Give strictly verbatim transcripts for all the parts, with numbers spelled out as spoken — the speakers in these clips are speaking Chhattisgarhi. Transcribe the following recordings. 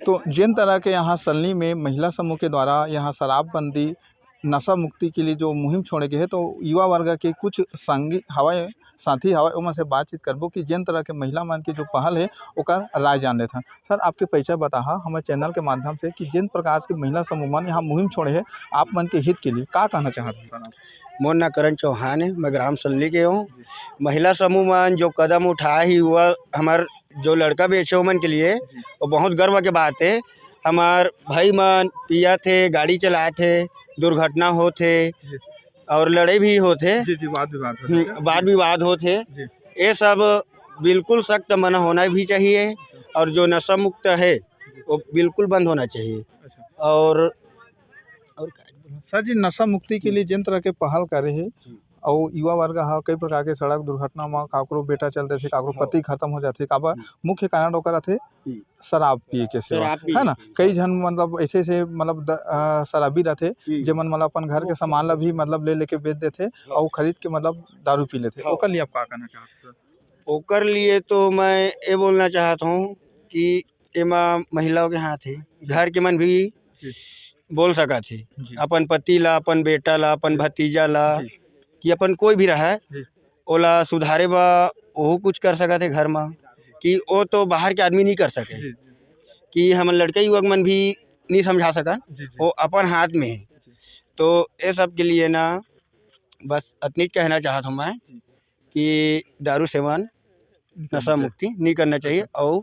तो जेन तरह के यहाँ सल्ली में महिला समूह के द्वारा यहाँ शराबबंदी, नशा मुक्ति के लिए जो मुहिम छोड़े गए हे, तो युवा वर्ग के कुछ संगी हवय, साथी हवय, ओमन से बातचीत करबो कि जेन तरह के महिला मन के जो पहल हे, ओकर राय जान लेथन। सर, आपके परिचय बताहा हमर चैनल के माध्यम से कि जेन प्रकार के महिला समूह मन यहाँ मुहिम छोड़े हे, आप मन के हित के लिए का कहना चाहत हो सर आप? मोर नाम करण चौहान है, मैं ग्राम सल्ली के हूँ। महिला समूह मन जो कदम उठाए ही, वह हमार जो लड़का बेचे ओमन के लिए, जी। वो बहुत गर्व के बात है। हमार भाई मन पियत हे, गाड़ी चलात हे, दुर्घटना होत हे जी। और लड़ाई भी होत हे। जी, जी, वाद विवाद होत हम्म, हे। वाद विवाद होत हे। जी। ये सब बिल्कुल सख्त मना होना भी चाहिए और जो नशा मुक्त है, जी। वो बिल्कुल बंद होना चाहिए। अच्छा। और, और का बोलूं? सर जी, नशा मुक्ति के हम्म। लिए जेन तरह के पहल करे हे, हम्म। अउ युवा वर्ग ह कई प्रकार के सड़क दुर्घटना म काकरो बेटा चल देथे, काकरो हाँ। पति खत्म हो जाथे, काबर हम्म। मुख्य कारण ओकर रथे हम्म। शराब पिए के सेवन, शराब पी है ना? लेथे। कई झन मतलब ऐसे से मतलब द-, अ, शराबी रथे, हम्म। जेमन मतलब अपन घर के सामान ला भी मतलब ले लेके बेच देथे हाँ। अउ खरीद के मतलब दारू पी लेथे। हाँ। ओकर लिए आप का कहना चाहते हो सर? ओकर लिए तो मैं ये बोलना चाहत हूँ कि एमा महिलाओं के हाथ है, घर के मन भी जी। बोल सकत हे। जी। अपन पति ला, अपन बेटा ला, अपन जी। भतीजा ला, जी। कि अपन कोई भी रहे, जी। ओला सुधारे बर ओहू कुछ कर सकत हे घर म, कि ओ तो बाहर के आदमी नहीं कर सके, जी, जी। कि हमन लड़का युवक मन भी नहीं समझा सकन, जी, जी। वो अपन हाथ में है। जी। तो ये सब के लिए ना बस अतनीच कहना चाहत हूँ मैं जी। कि दारू सेवन, नहीं करना नशा चाहिए। मुक्ति नहीं करना चाहिए अच्छा। और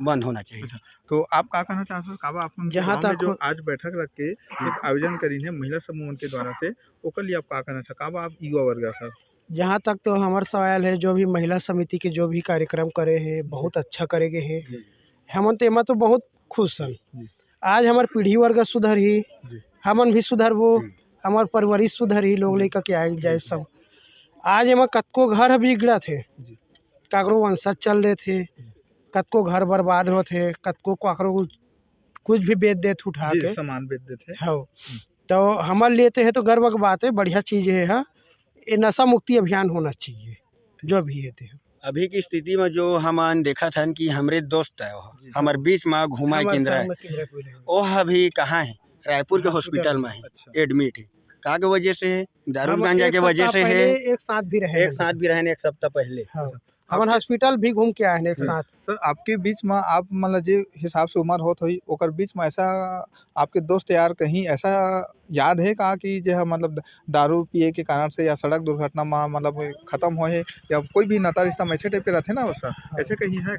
बंद होना चाहिए। अच्छा, तो आप का कहना चाहत हो? काबर आप मन के जहाँ गाँव में तक जो हो आज बैठक रख के एक आयोजन करीन हे महिला समूह मन के द्वारा से, ओकर लिए आप का कहना चाहत? काबर आप युवा वर्ग हे सर? जहाँ तक तो हमर सवाल है, जो भी महिला समिति के जो भी कार्यक्रम करे हे, जी। बहुत अच्छा करे गे हे। जी। हमन तो एमा तो बहुत खुश हन। जी। आज हमर पीढ़ी वर्ग सुधरही, जी। हमन भी सुधरबो, हम्म। हमर परवरिश सुधरही, लोग जी। लइका के आए जाए जी। सब। आज एमा कतको घर ह बिगड़त हे, जी। काकरो वंशज चल देथे, जी। कतको घर बर्बाद होथे, कतको काकरो कुछ भी बेच देथे उठा जी, के। सामान बेच देथे। हव। हम्म। तो हमर लिए तो हे तो गर्व के बात है, बढ़िया चीज है, हाँ। ये नशा मुक्ति अभियान होना चाहिए, जो भी है ते। अभी की स्थिति में जो हमन देखत हन कि हमरे दोस्त है, वो जी। हमर बीच में घुमाए हमर किंदरा संग है। में किंदरा कोई नहीं। वो अभी कहाँ है? रायपुर के हॉस्पिटल हॉस्पिटल में। में है, अच्छा। एडमिट है। का के वजह से है? दारू हम गांजा एक के वजह सप्ताह से पहले है। एक साथ भी रहे एक हैं। साथ भी रहे हैं, एक सप्ताह पहले। हाँ। हमन आपके हॉस्पिटल भी घूम के आए हैं एक हम्म। साथ। सर, आपके बीच में आप मतलब जे हिसाब से उम्र होत होही, ओकर बीच में ऐसा आपके दोस्त यार कहीं ऐसा याद है का कि जे ह मतलब द-, दारू पिए के कारण से या सड़क दुर्घटना में मतलब खत्म होए हे या कोई भी नाता रिश्ता में ऐसे टाइप के रहथे ना सर, हाँ। ऐसे कहीं है?